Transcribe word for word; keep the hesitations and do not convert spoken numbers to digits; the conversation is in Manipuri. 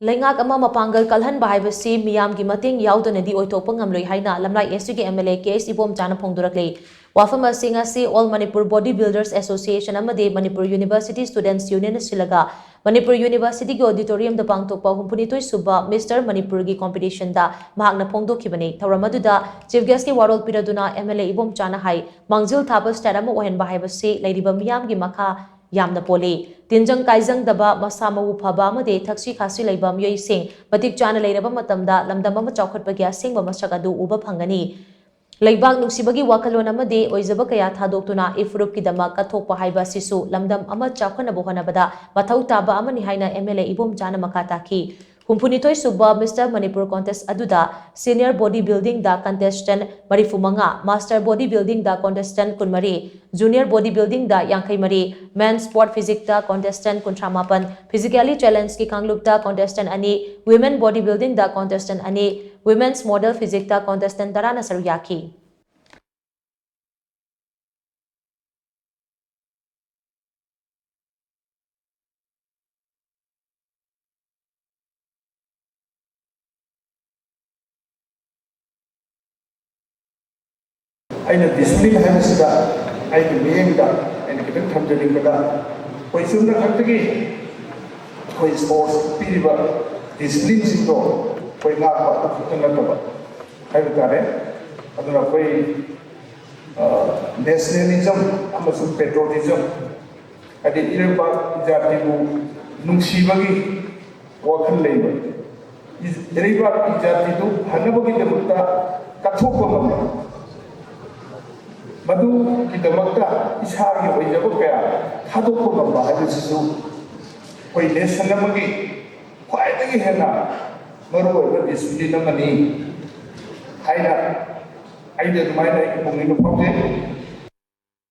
ꯂꯩꯉꯥꯛ ꯑꯃ ꯃꯄꯥꯡꯒꯜ ꯀꯜꯍꯟꯕ ꯍꯥꯏꯕꯁꯤ ꯃꯤꯌꯥꯝꯒꯤ ꯃꯇꯦꯡ ꯌꯥꯎꯗꯅꯗꯤ ꯑꯣꯏꯊꯣꯛꯄ ꯉꯝꯂꯣꯏ ꯍꯥꯏꯅ ꯂꯝꯂꯥꯏ S C ꯒꯤ M L A K H ꯏꯕꯣꯝꯆꯥꯅ ꯐꯣꯡꯗꯣꯔꯛꯂꯤ꯫ ꯋꯥꯐꯝ ꯑꯁꯤ ꯉꯁꯤ All Manipur Body Builders Association ꯑꯃꯗꯤ Manipur University Students Union ꯁꯤꯜꯂꯒ Manipur University ꯒꯤ auditorium ꯗ ꯄꯥꯡꯊꯣꯛꯄ ꯍꯨꯝꯐꯨꯅꯤꯊꯣꯏ ꯁꯨꯕ Mister Manipur ꯒꯤ competition ꯗ ꯃꯍꯥꯛꯅ ꯐꯣꯡꯗꯣꯛꯈꯤꯕꯅꯤ꯫ ꯊꯧꯔꯝ ꯑꯗꯨꯗ Chief Guest ꯀꯤ ꯋꯥꯔꯣꯜ ꯄꯤꯔꯗꯨꯅ M L A ꯏꯕꯣꯝꯆꯥꯅ ꯍꯥꯏ, ꯃꯥꯡꯖꯤꯜ ꯊꯥꯕ state ꯑꯃ ꯑꯣꯏꯍꯟꯕ ꯍꯥꯏꯕꯁꯤ ꯂꯩꯔꯤꯕ ꯃꯤꯌꯥꯝꯒꯤ ꯃꯈꯥ ꯌꯥꯝꯅ ꯄꯣꯜꯂꯤ꯫ ꯇꯤꯟꯖꯪ ꯀꯥꯏꯖꯪꯗꯕ, ꯃꯁꯥ ꯃꯎ ꯐꯕ ꯑꯃꯗꯤ ꯊꯛꯁꯤ ꯈꯥꯁꯤ ꯂꯩꯕ ꯃꯤꯑꯣꯏꯁꯤꯡ ꯃꯇꯤꯛ ꯆꯥꯅ ꯂꯩꯔꯕ ꯃꯇꯝꯗ ꯂꯝꯗꯝ ꯑꯃ ꯆꯥꯎꯈꯠꯄꯒꯤ ꯑꯁꯦꯡꯕ ꯃꯁꯛ ꯑꯗꯨ ꯎꯕ ꯐꯪꯒꯅꯤ꯫ ꯂꯩꯕꯥꯛ ꯅꯨꯡꯁꯤꯕꯒꯤ ꯋꯥꯈꯜꯂꯣꯟ ꯑꯃꯗꯤ ꯑꯣꯏꯖꯕ ꯀꯌꯥ ꯊꯥꯗꯣꯛꯇꯨꯅ ꯏꯐꯨꯔꯨꯞꯀꯤꯗꯃꯛ ꯀꯠꯊꯣꯛꯄ ꯍꯥꯏꯕ ꯑꯁꯤꯁꯨ ꯂꯝꯗꯝ ꯑꯃ ꯆꯥꯎꯈꯠꯅꯕ ꯍꯣꯠꯅꯕꯗ ꯃꯊꯧ ꯇꯥꯕ ꯑꯃꯅꯤ ꯍꯥꯏꯅ M L A ꯏꯕꯣꯝꯆꯥꯅ ꯃꯈꯥ ꯇꯥꯈꯤ꯫ ꯍꯨꯝꯐꯨꯅꯤꯊꯣꯏ ꯁꯨꯕ Mister Manipur contest ꯑꯗꯨꯗ Senior Body Building ꯗ contestant ꯃꯔꯤꯐꯨ ꯃꯉꯥ, Master Body Building ꯗ contestant ꯀꯨꯟꯃꯔꯤ, Junior Body Building ꯗ ꯌꯥꯡꯈꯩ ꯃꯔꯤ, Men's Sport Physique ꯇ contestant ꯀꯨꯟꯊ꯭ꯔꯥ ꯃꯥꯄꯟ, Physically Challenge ꯀꯤ ꯀꯥꯡꯂꯨꯞꯇ contestant ꯑꯅꯤ, Women Body Building ꯗ contestant ꯑꯅꯤ, Women's Model Physique ꯇ contestant ꯇꯔꯥꯅ ꯁꯔꯨꯛ ꯌꯥꯈꯤ꯫ ꯑꯩꯅ discipline ꯍꯥꯏꯕꯁꯤꯗ ꯑꯩꯒꯤ ꯃꯤꯠꯌꯦꯡꯗ ꯑꯩꯅ ꯈꯤꯇꯪ ꯊꯝꯖꯅꯤꯡꯕꯗ, ꯑꯩꯈꯣꯏ ꯆꯨꯝꯅ ꯈꯛꯇꯒꯤ ꯑꯩꯈꯣꯏ sports ꯄꯤꯔꯤꯕ discipline ꯁꯤꯡꯗꯣ ꯑꯩꯈꯣꯏ ꯉꯥꯛꯄ ꯑꯗꯨ ꯈꯛꯇ ꯅꯠꯇꯕ ꯍꯥꯏꯕ ꯇꯥꯔꯦ꯫ ꯑꯗꯨꯅ ꯑꯩꯈꯣꯏ, ꯑ, nationalism ꯑꯃꯁꯨꯡ patriotism, ꯍꯥꯏꯗꯤ ꯏꯔꯩꯕꯥꯛ ꯏꯖꯥꯇꯤꯕꯨ ꯅꯨꯡꯁꯤꯕꯒꯤ ꯋꯥꯈꯜ ꯂꯩꯕ, ꯏꯔꯩꯕꯥꯛ ꯏꯖꯥꯇꯤꯗꯨ ꯐꯅꯕꯒꯤꯗꯃꯛꯇ ꯀꯠꯊꯣꯛꯄ ꯉꯝꯕ, ꯃꯗꯨꯒꯤꯗꯃꯛꯇ ꯏꯁꯥꯒꯤ ꯑꯣꯏꯖꯕ ꯀꯌꯥ ꯊꯥꯗꯣꯛꯄ ꯉꯝꯕ ꯍꯥꯏꯕꯁꯤꯁꯨ ꯑꯩꯈꯣꯏ nation ꯑꯃꯒꯤ ꯈ꯭ꯋꯥꯏꯗꯒꯤ ꯍꯦꯟꯅ ꯃꯔꯨꯑꯣꯏꯕ discipline ꯑꯃꯅꯤ ꯍꯥꯏꯅ ꯑꯩꯗꯤ ꯑꯗꯨꯃꯥꯏꯅ ꯑꯩꯒꯤ ꯄꯨꯛꯅꯤꯡꯗ ꯐꯥꯎꯖꯩ꯫